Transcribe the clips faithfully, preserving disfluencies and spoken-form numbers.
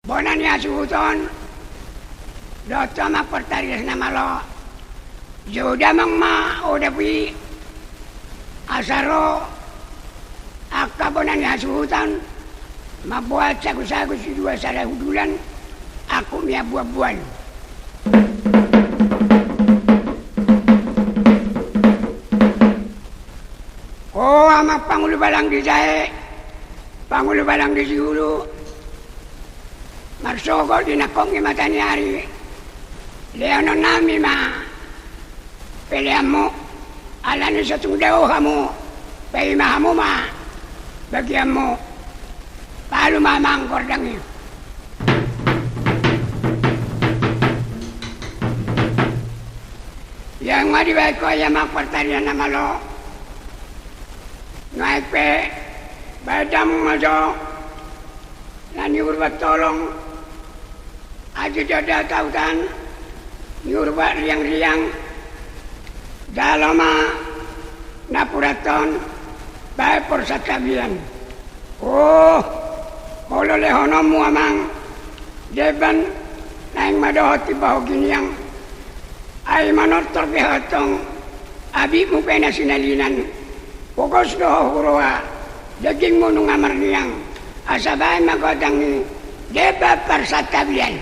Bona ni hasuhuton, dohot tu amang Partarias na malo. Jou damang ma odap i, asa ro angka bona ni hasuhuton, mamboan sagusagu sidua sada hundulan, angkup ni hambuanbuan. O amang pangulu balang di jae, pangulu balang di julu, marsogot di nangkok ni mata ni ari, lehononnami ma peleanmu, alani so tung dao hamu, paima hamu ma bagianmu. Palu ma amang gondang i. Ia nga dibaen ho i amang Partarias na malo. Nuaeng pe baen damang ma jo na niurban tolong, aji dohot daodaotan, niurban riangriang, jalo ma na puraton baen porsantabian. O, molo lehononmu amang, deban naeng ma dohot timbaho giniang. Ai manortor pe ho antong, abitmu pe na sinalinan. Pogos do ho huroha, dagingmu nunga marniang. Asa baen ma gondang i, deban porsantabian.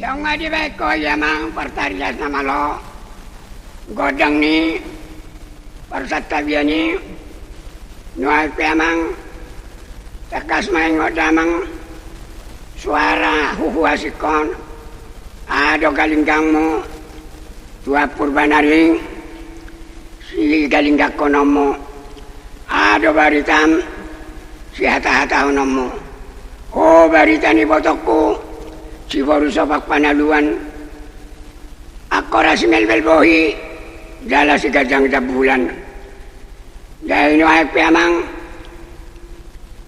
Ia nga dibaen ho i amang Partarias na malo, gondang ni porsantabian i. Nuaeng pe amang, tangkas ma ingot damang, suara huhuasingkon, aha do galinggangmu tu ampur banaring, sigalinggangkononmu, aha do baritam, sihatahatahononmu. O barita ni ibotongku, siboru Sopak Panaluan, angkora simelmel bohi, jala siganjang jambulan. Jadi nuaeng pe amang,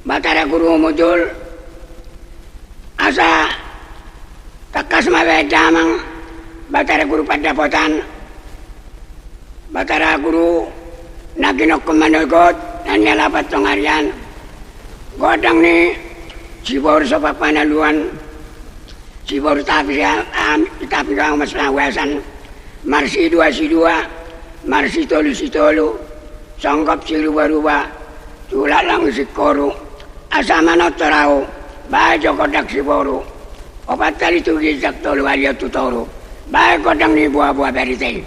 Batara Guru humundul, asa tangkas ma baen damang Batara Guru Pandapotan, Batara Guru, na ginokkon manogot na nialapan tong arian, gondang ni siboru Sompat Panaluan, siboru Tapi, am, Tapi Mas na uasan, marsidua sidua, marsitolu sitolu, songgop siruba ruba, tulang lang singkoru, asa manortor ahu, baen jo gondang siboru, opat hali tu ginjang, tolu hali on tu toru, baen gondang ni boa boa barita i.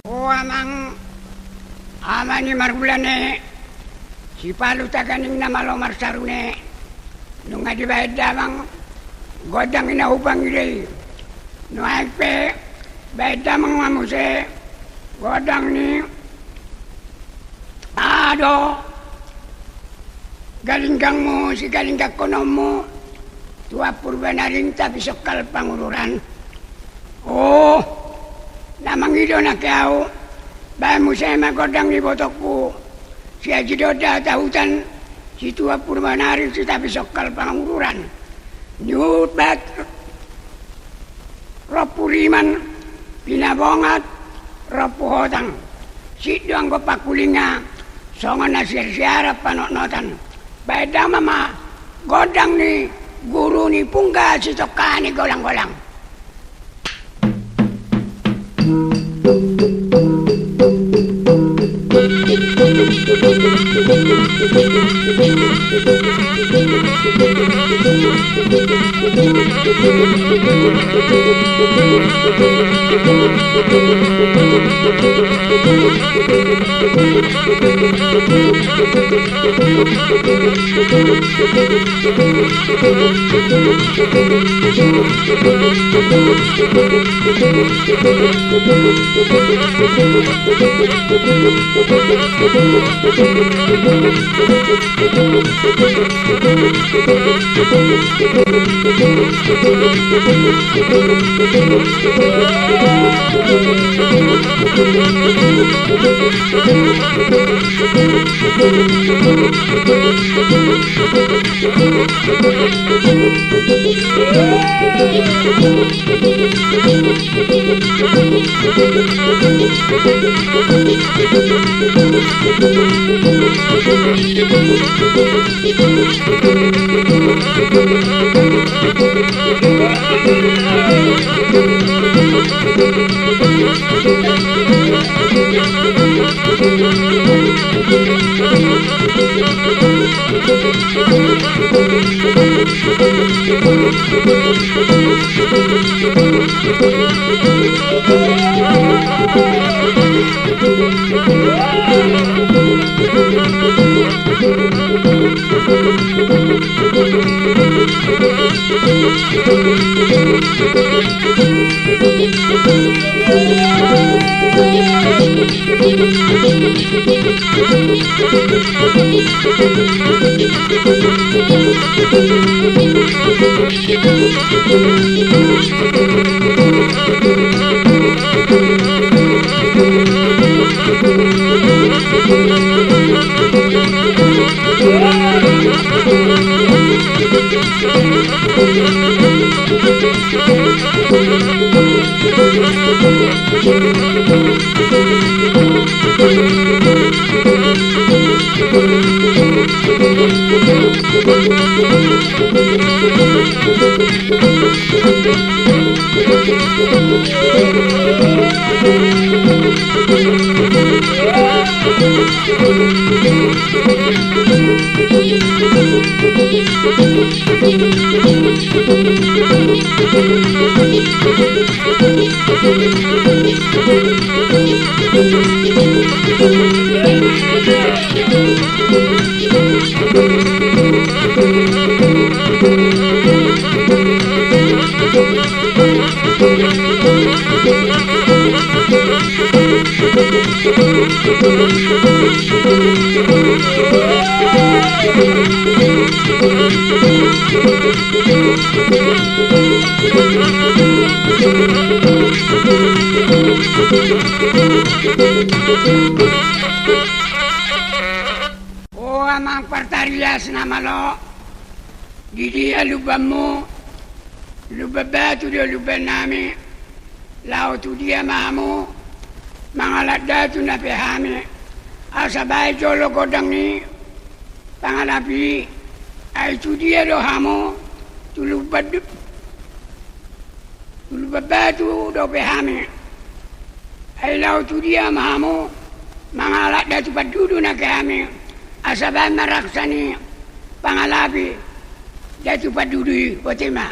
O amang, ama ni Margulane, sipalu taganing na malo marsarune, nunga dibaen damang gondang i na hupangida i. Nuaeng pe baen damang ma muse gondang ni aha do galinggangmu, sigalinggangkononmu, Tuan Purba Naring Tapi Songkal Pangururan. O, na mangido nangkin ahu, baen muse ma gondang ni ibotongku, si Aji Donda Tahutan, si Tuan Purba Naring si Tapi Songkal Pangururan. Niubat Rompu Riman, Pinabongat, Rompu Hotang. Sip do anggo pangkulinga, songon na siarsiaran panotnotan. Baen damang ma gondang ni guru ni Pungga Sitongka ni Golanggolang. O amang partarias na malo, di dia lumbanmu? Lumban batu do lumbannami. Laho tu dia ma hamu mangalap datu na pe hami, asa baen jolo gondang ni pangalap i? Ai tu dia do hamu? Tu lumban, tu lumban batu dope hami. Ai laho tu dia ma hamu mangalap datu pandudu nangkin hami, asa baen ma raksa ni pangalap i datu pandudu i? Botima.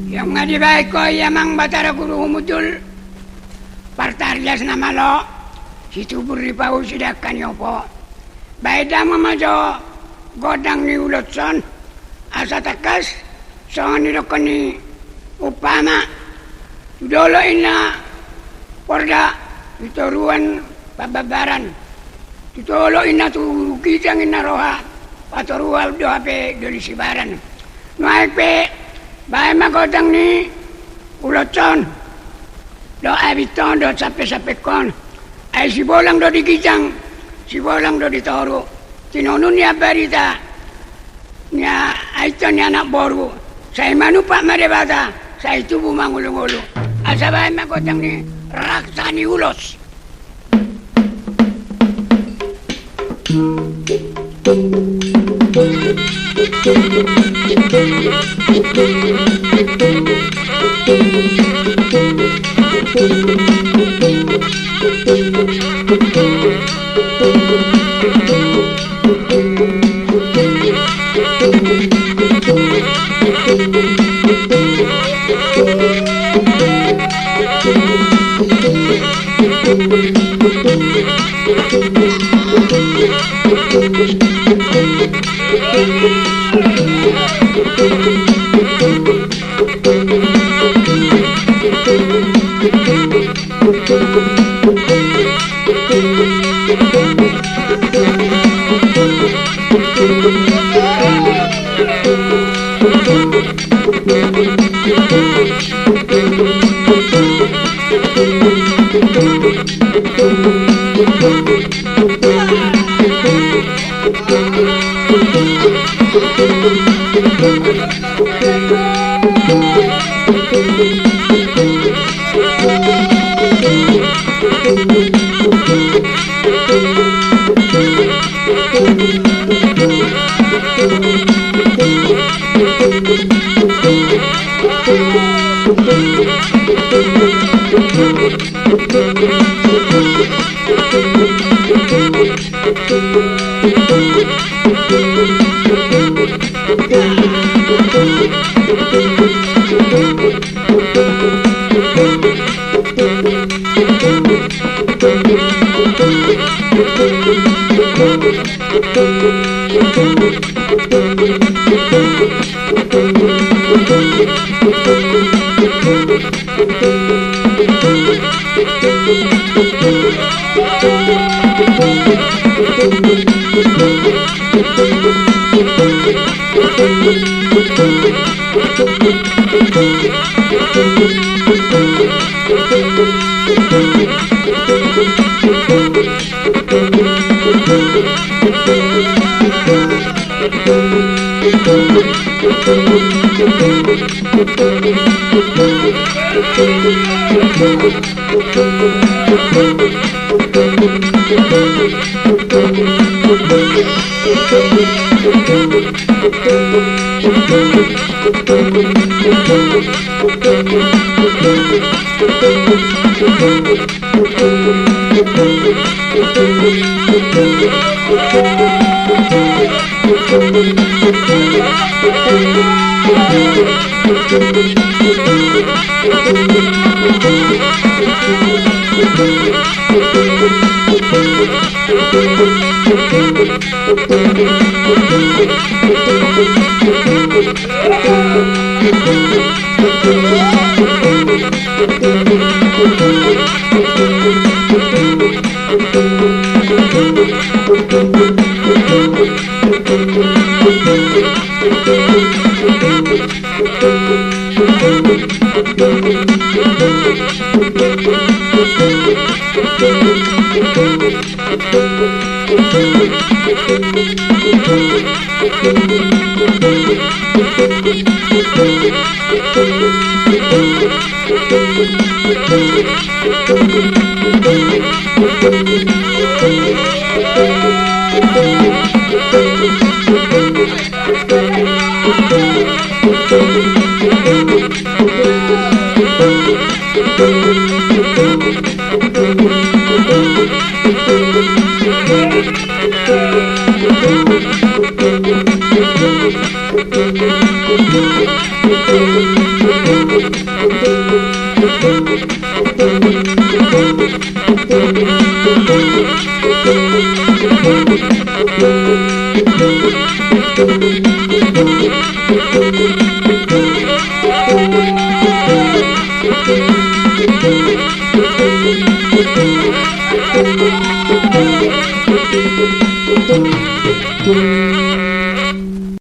Ia nga dibaen ho i amang Batara Guru Humundul, partarjas na malo, situbur di pahu sidangka ni opo. Baen damang ma jo gondang ni ulos on, asa tangkas songon nidokhon ni umpama, tu dolok inna porda, tu toruan pambabaran, tu dolok inna tu ginjang inna roha, patoruan do hape doli sibaran. Nuaeng pe baen ma gondang ni ulos on dohot abit on dohot sampesampehon. Ai sibolang do di ginjang, sibolang do di toru, tinonun ni ambarita, ni a-, aitto ni anak boru, sai manumpak ma Debata, sai tubu mangulungulu. Asa baen ma gondang ni raksa ni ulos.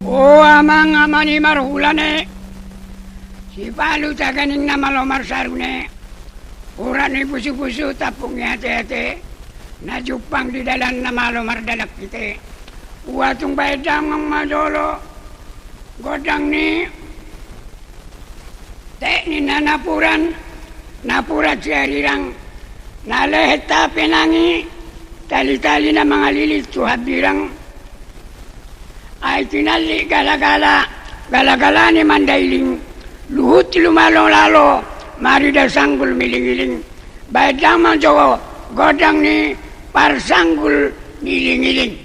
O amang, ama ni marhulane, sipalu taganing na malo marsarune, urat ni pusupusu, tampuk ni ateate, na jumpang di dalan na malo mardalan hite. Ua tung baen damang ma jolo gondang ni tek ni na napuran, napuran siarirang, na lehet tapenangi, talitali na mangalilit tu hambirang. Ai tinallik galagala, galagala ni Mandailing, luhut lumalolalo, marida sanggul milingiling. Baen damang jolo gondang ni parsanggul milingiling.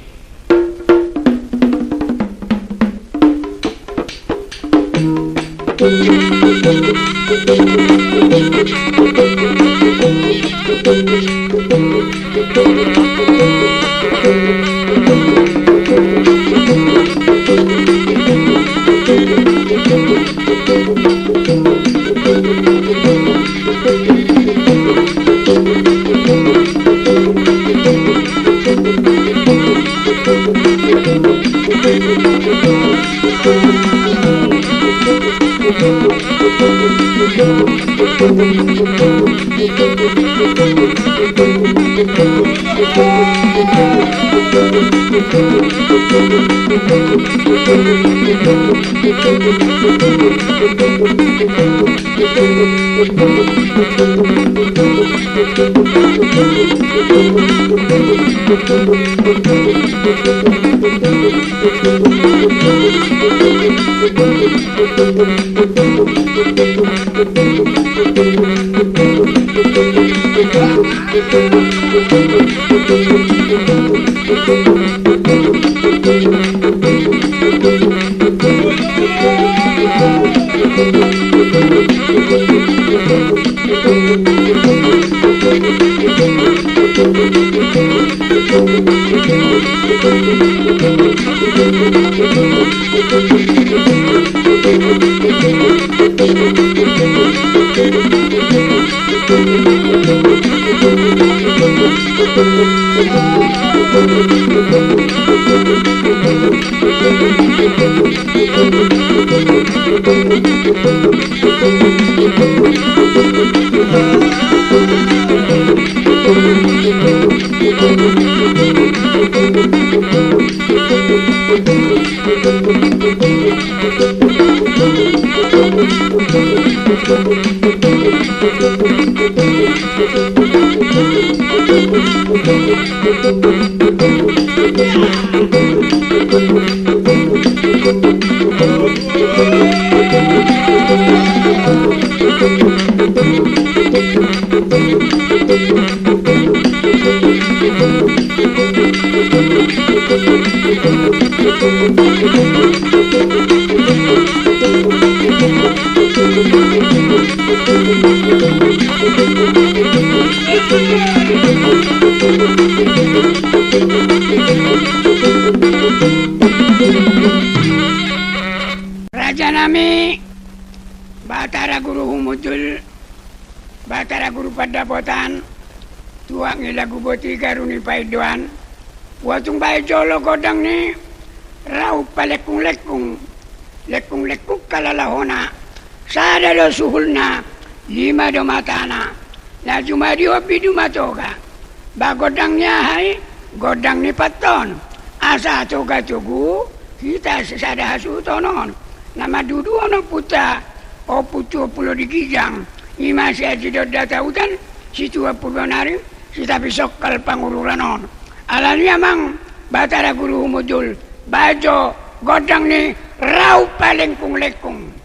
Raja nami, Batara Guru Humundul, Batara Guru Pandapotan, tuak ni lagu boti garu ni paindoan, ua tung baen jolo gondang ni raup palengkunglengkung, lengkunglengkung halalahona, sada do suhulna, lima do matana, na jumadi hobi duma toga. Ba gondang ni aha i? Gondang ni panton. Asa toga togu hita sisada hasuhuton on. Na mandudu on ompunta, Ompu Tuan Pulo di Ginjang, i ma si Aji Donda Tautan, Situan Purbanari, Sitapi Songkal Pangururan on. Alani amang, Batara Guru humundul, bahen jo gondang ni Raupa Lengkunglengkung.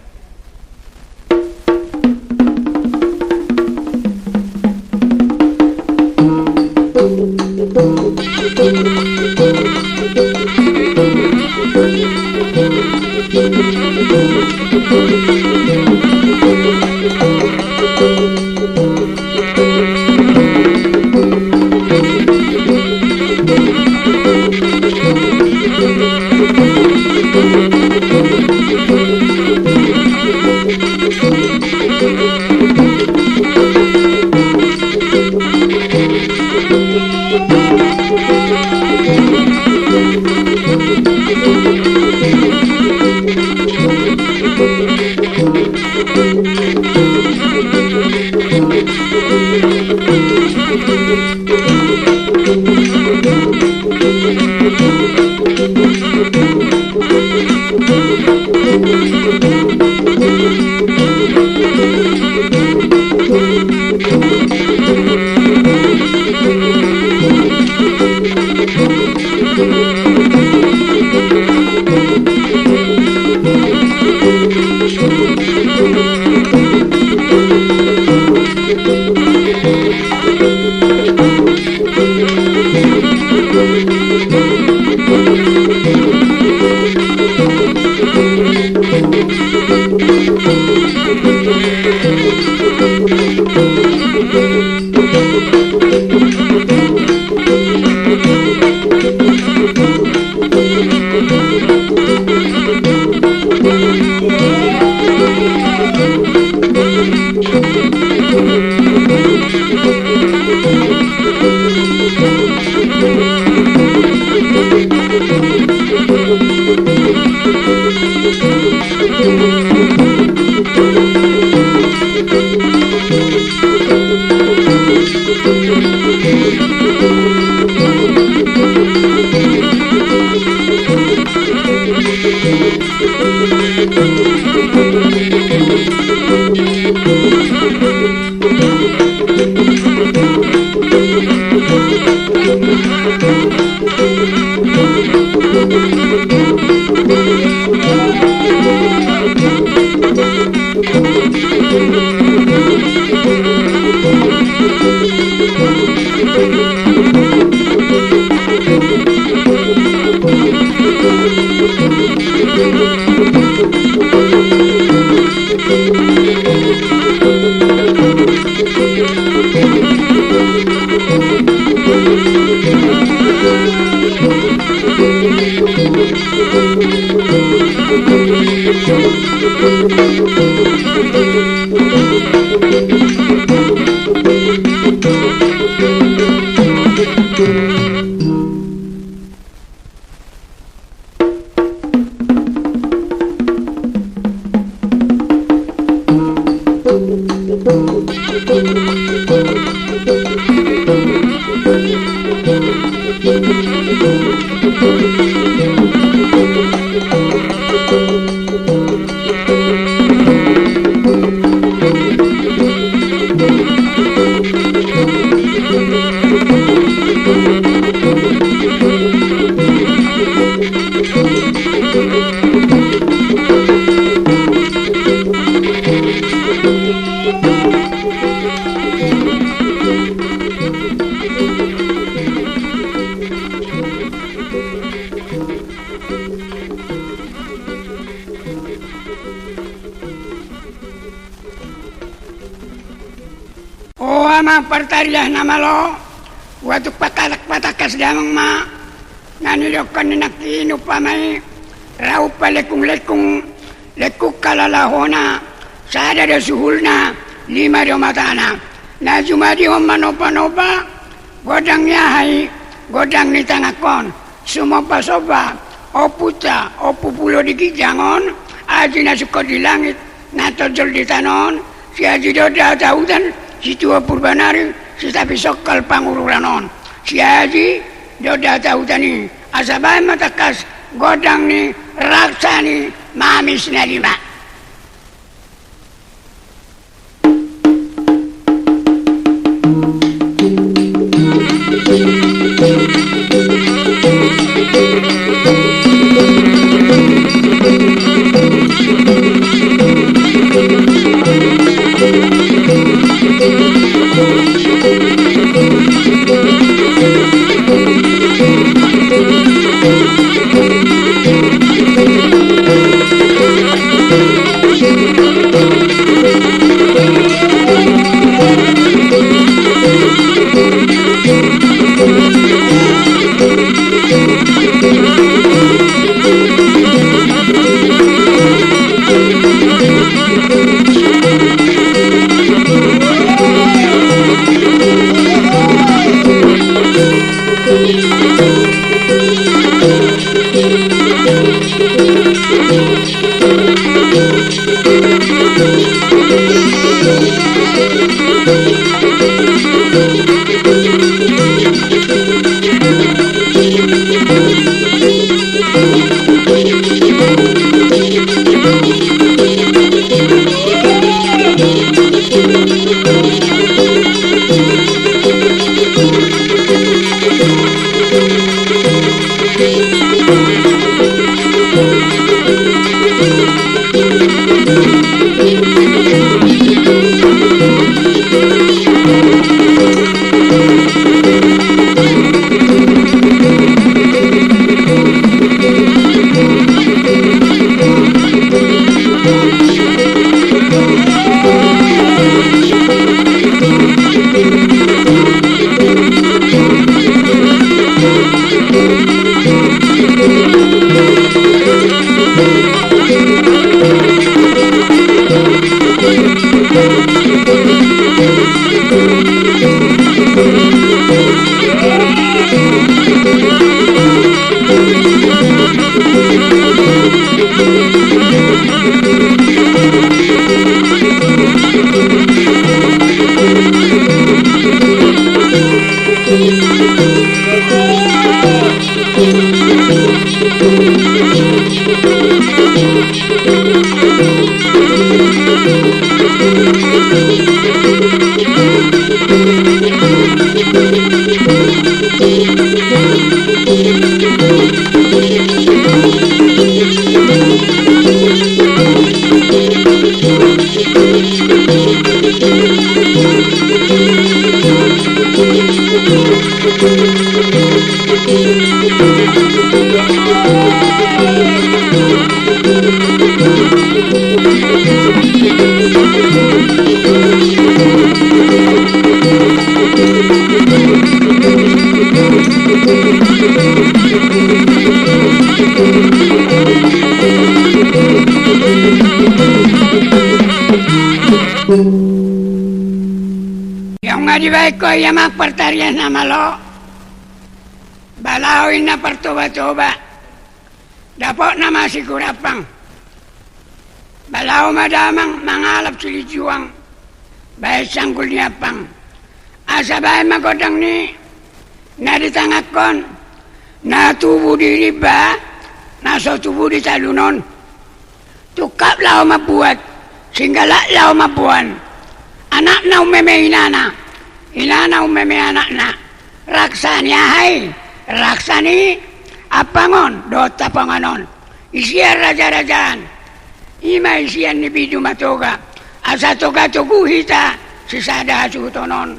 O amang partarias na malo, uatuk patakas damang ma na nidokkan ni nangkin umpama i, Raupa Lengkunglengkung, lengkung halalahona, sada do suhulna, lima do matana. Na jumadihon manopanopa, gondang ni aha i, gondang ni tanganhon. Sumompasompa ompunta, Ompu Pulo di ginjang on, aji na sungkot di langit, na tonjol di tano on, si Aji Donda Hutahutan, Situan Purbanari, si Tapia Songkal Pangururan on. Si Aji Donda Hutahutan i, asa bahen ma tangkas gondang ni raksa ni Mamis na lima. Ia nunga dibaen ho ia amang partarian na malo. Ba laho inna partobatoba. Dapotna ma sigurampang. Ba laho ma damang mangalap silinjuang baen sanggul ni ampang. Asa baen ma gondang ni na ditanganhon, na tubu di rimba, na so tubu di talun on. Tungkap laho mambuat, singgalak laho mamboan. Anakna ummeme inana, inana ummeme anakna. Raksa ni aha i? Raksa ni ampang on dohot tapongan on. Isian rajarajaan, i ma isian ni Bindu Matoga. Asa toga togu hita sisada hasuhuton on.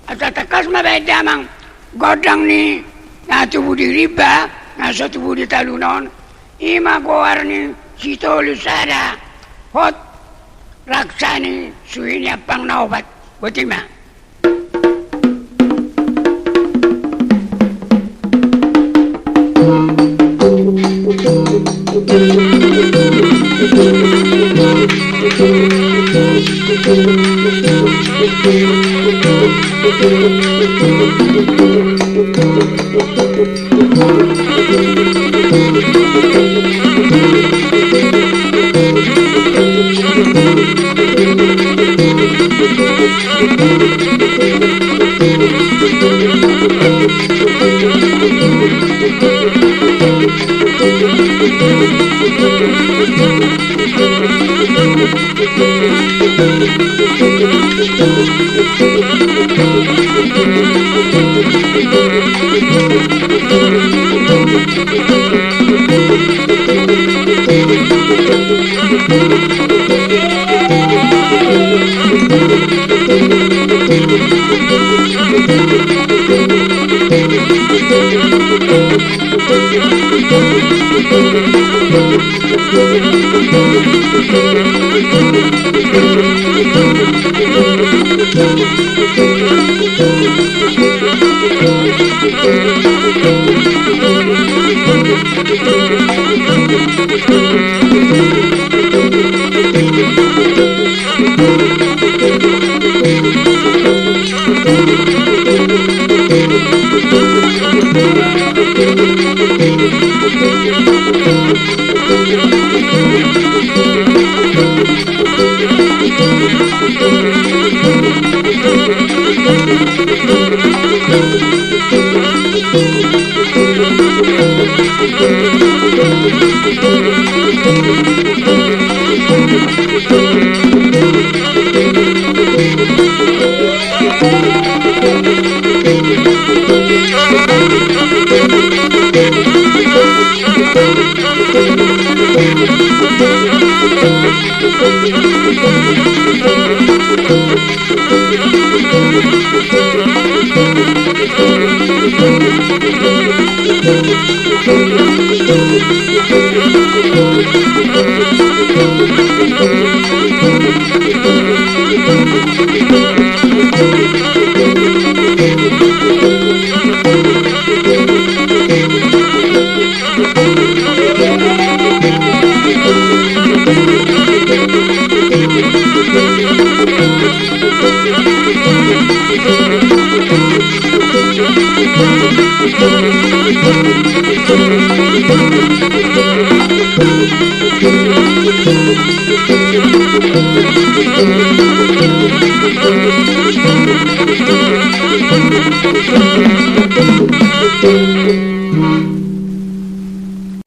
Asa tangkas ma baen damang gondang ni na tubu di rimba, na so tubu di talun on. I ma goar ni sitolu sada hot raksa ni suhi ni ampang na opat. Boti ma.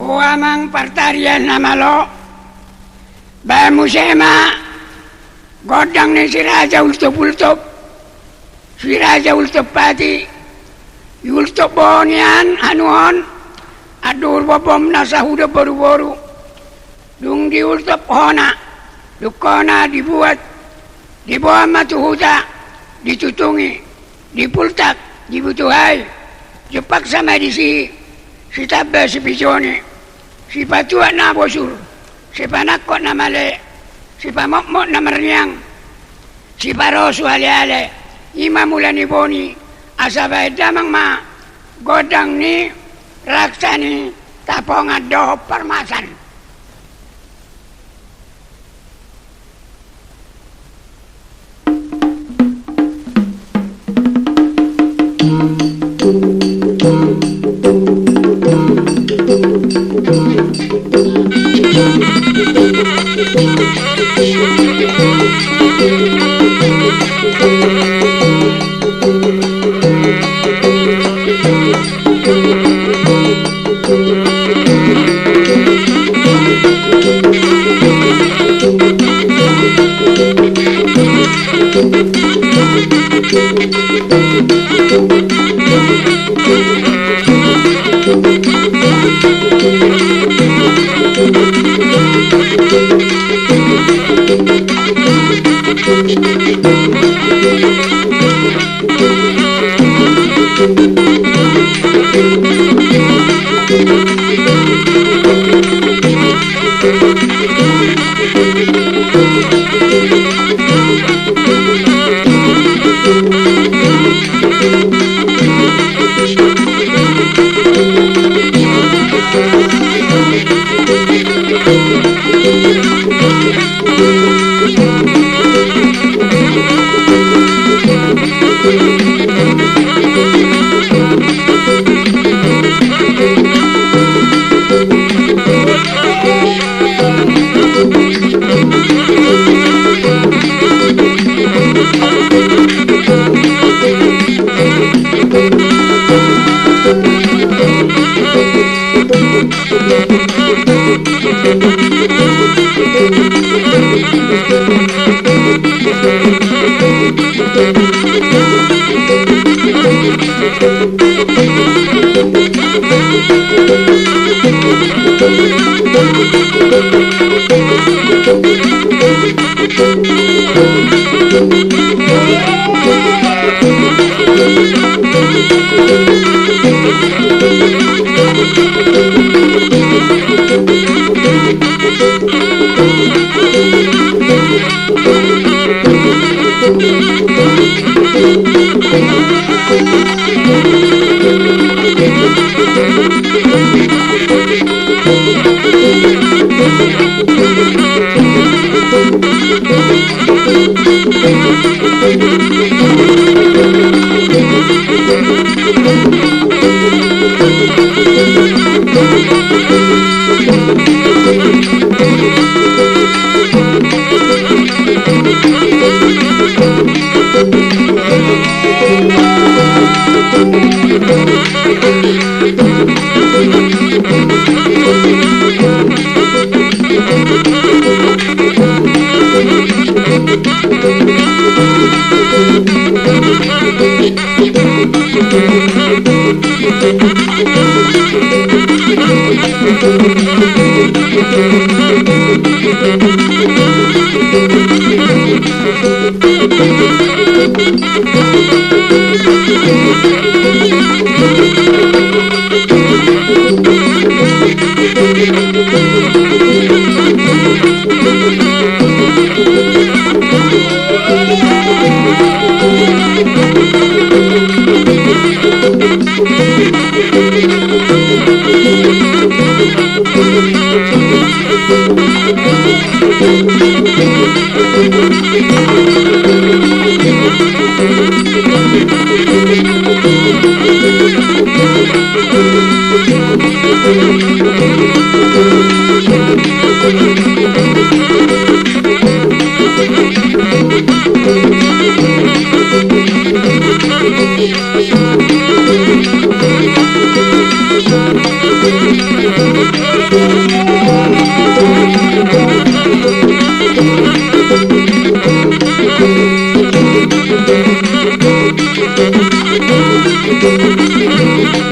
O amang partarian na malo, Baen muse ma gondang ni Si Raja Ultop-ultop, Si Raja Ultop Pati, i Ultop Bohon i an hanuhon, anduhur bombom na sahuda boruboru, dung diultop hona, dung hona dibuat, diboan ma tu huta, ditutungi, dipultak, dibutuhai, jumpang sama disi, sitamba sipijoni, sipatuak na bosur, sipanangkok na male, sipamotmot na marniang, siparosu aleale, i ma mula ni boni, asa baen damang ma gondang ni raksa ni Tapongan dohot Parmasan.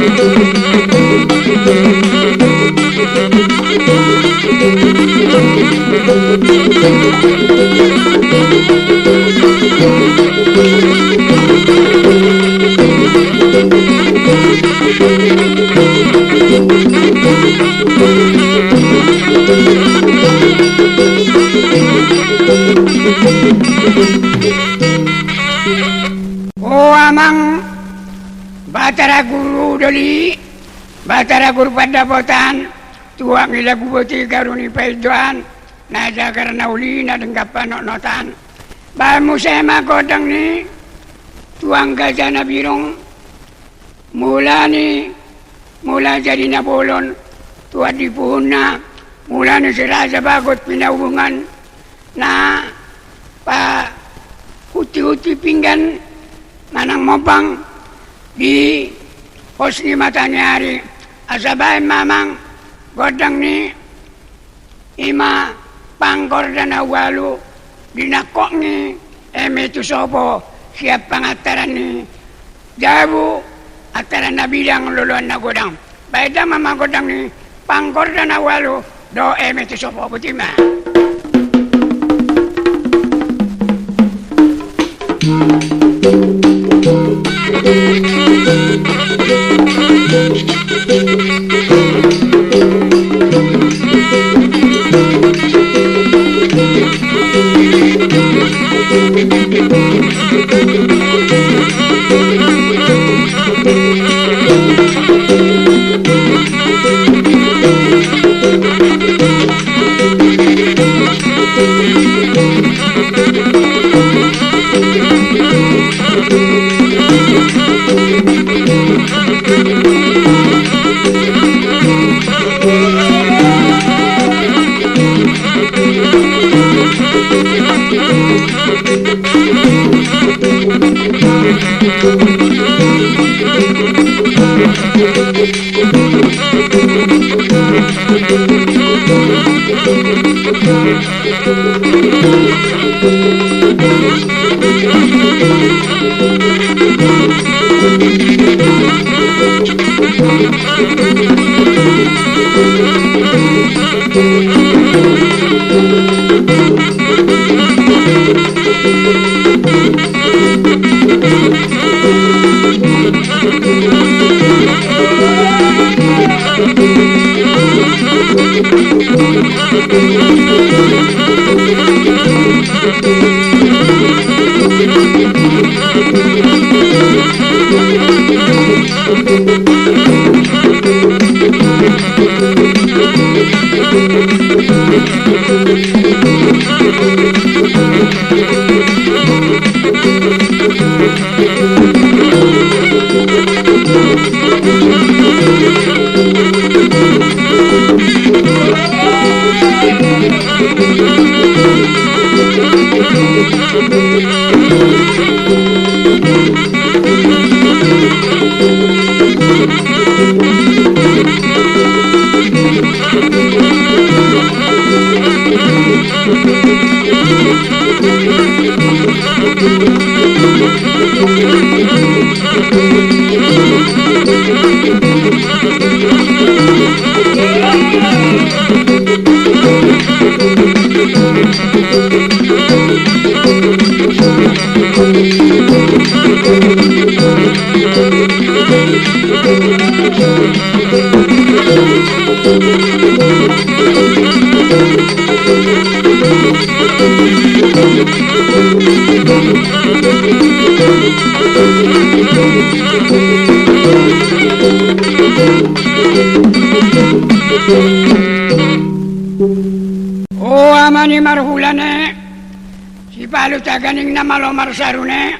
O amang, Batara Guru Doli, Batara Guru Pandapotan, tuak ni lagu boti garu ni paindoan, na jagar na uli na denggan panotnotan. Bahen muse ma gondang ni tuan Gajah Nabirong, mula ni, mula jadi na bolon, tuan di puhunna, mula ni si Raja Bagot Pinaubungan, na pahunti-hunti pinggan manang mombang di pos ni mata ni ari. Asa bahen ma amang gondang ni, ima panggorda na ualu, di nangkok ni eme tu sopo, sian pangantaran ni jabu, antaran na bidang, loloan na godang. Bahen damang ma gondang ni panggorda na ualu dohot eme tu sopo, boti ma. O ama ni marhulane, sipalu taganing na malo marsarune,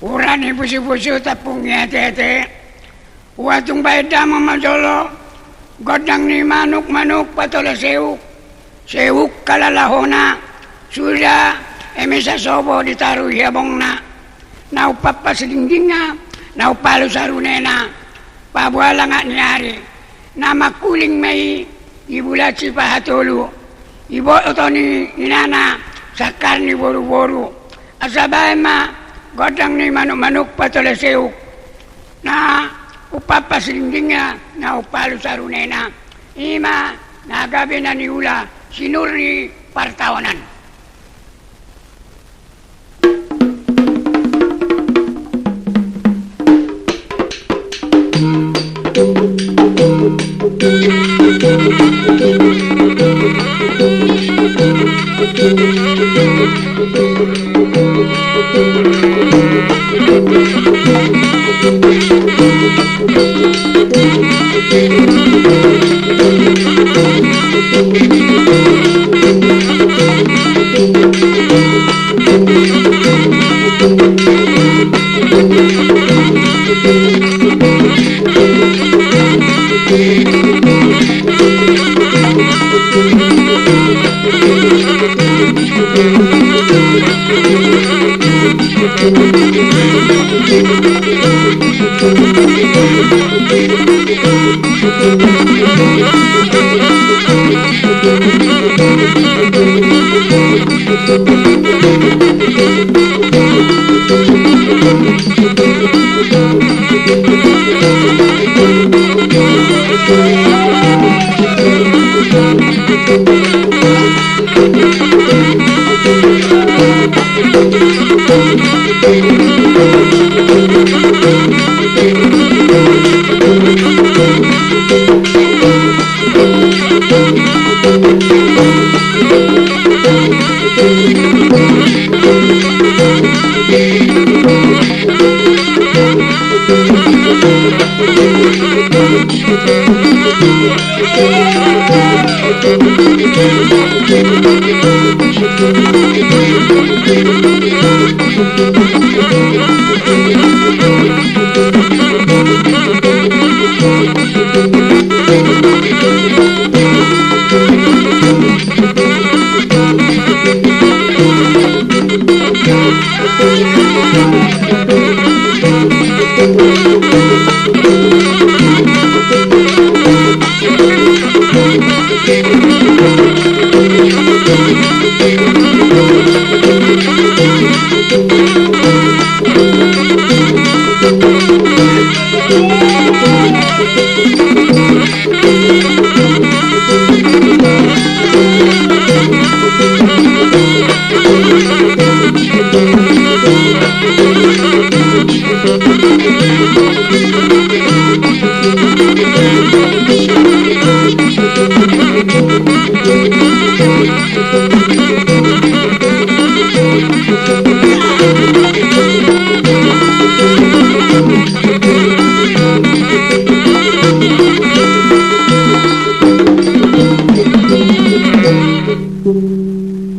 urat ni pusu-pusu, tampuk ni ate-ate, ua tung bahen damang ma jolo gondang ni manuk-manuk patola seuk, seuk halalahona, suda eme sasopo ditaruhi habongna, na umpat pasidingdingna, na umpalu sarunena, paboa langak ni ari, na mangkuling ma i di bulan sipahatolu, diboto ni inana sangkar ni boru-boru. Asa bahen ma gondang ni manuk-manuk patola seuk, na umpampa silingginga na umpalu sarunena, i ma na gabe na niula sinur ni partaonan.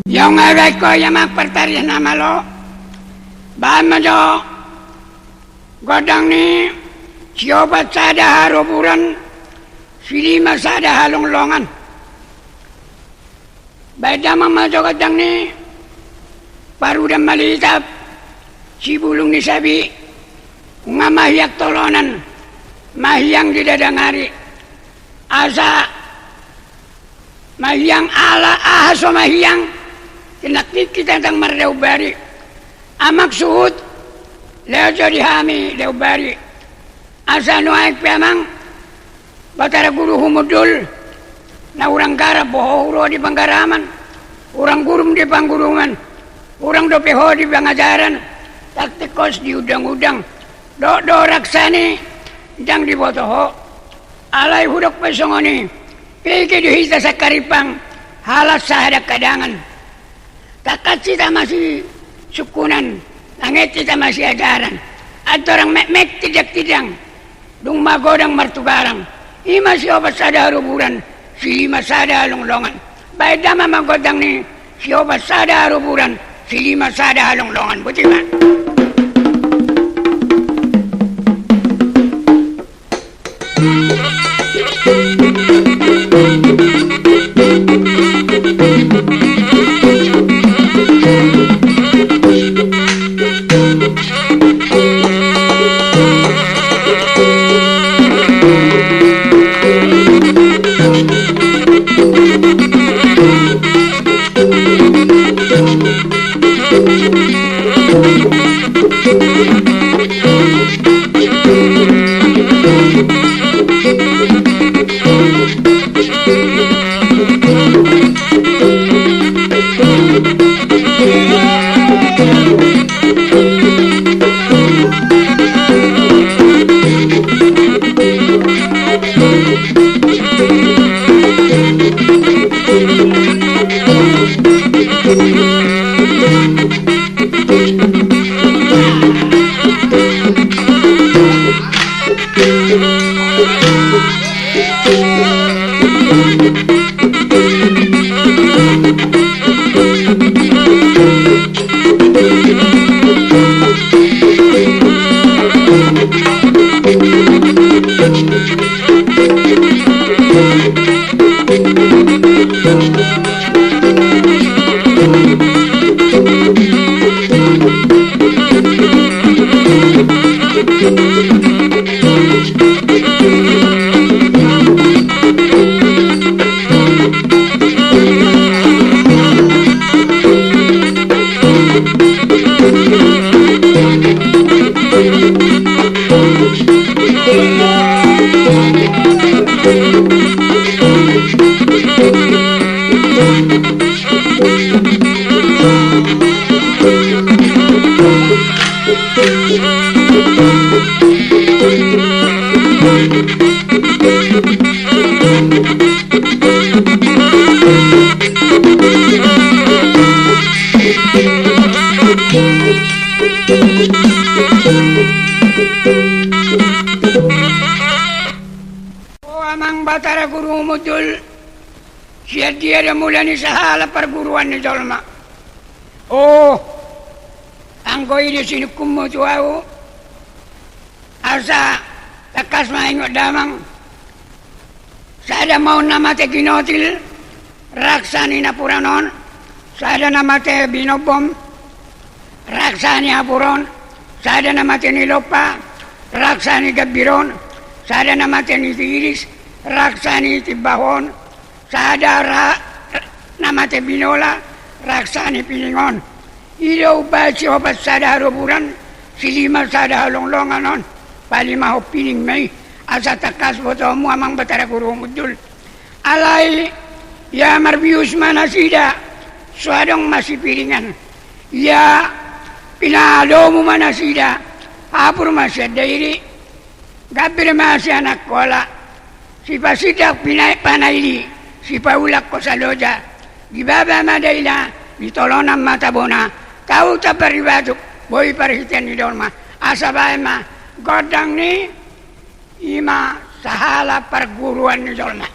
Ia nga baen ho ia ma partarinna malo. Baen ma jo gondang ni siopat sada haroburan, silima sada halonglongan. Baen damang ma jo gondang ni parudan malitap, sibulung ni sabi, nunga mahiang tolonan, mahiang di dadang ari. Asa mahiang ala aha so mahiang, tinangkingki tantang mardaun bari. Amang suhut, lehon jo di hami daun bari. Asa nuaeng pe amang, Batara Guru Humundul, na hurang garap boho ho ro di panggarapan, hurang gurum di pangguruman, hurang dope ho di pangajaran, ndang tingkos di undang-undang, dohot do raksani, ndang diboto ho. Alai hudok pe songon i, pigi do hita sangkarimpang, halak sahadangkadangan. Tangkas hita masisungkunan, manget hita masiajaran. Andorang metmet tindangtindang, dung magodang martugarang. I ma siopat sada haroburan, silima sada halonglongan. Baen damang ma gondang ni siopat sada haroburan, silima sada halonglongan. Boti ma. Dul, sian dia do mula ni sahala parguruan ni jolma? O, anggo i do sinungkunmu tu ahu, asa tangkas ma ingot damang. Sada ma on na mate ginotil, raksa ni napuran on, sada na mate binombom, raksa ni apur on, sada na mate ni lompa, raksa ni gambir on, sada na mate ni tiris, raksa ni timbah on, sada ra-, na mate binola, raksa ni pining on. I do umbahen siopat sada haroburan, silima sada halonglongan on, palimahon pining ma i, asa tangkas botoonmu amang Batara Guru Humundul. Alai, ia marbius ma nasida, so adong masipiringan. Ia pinadomu ma nasida, apur ma sian Dairi, gambir ma sian Angkola, sipasindak pina-, panaili, sipaulak hosa loja, di baba ma daina, di tolonan ma tabona, tau tampar di batu, boi parhitean ni dolma, asa baen ma gondang ni i ma sahala parguruan ni jolma.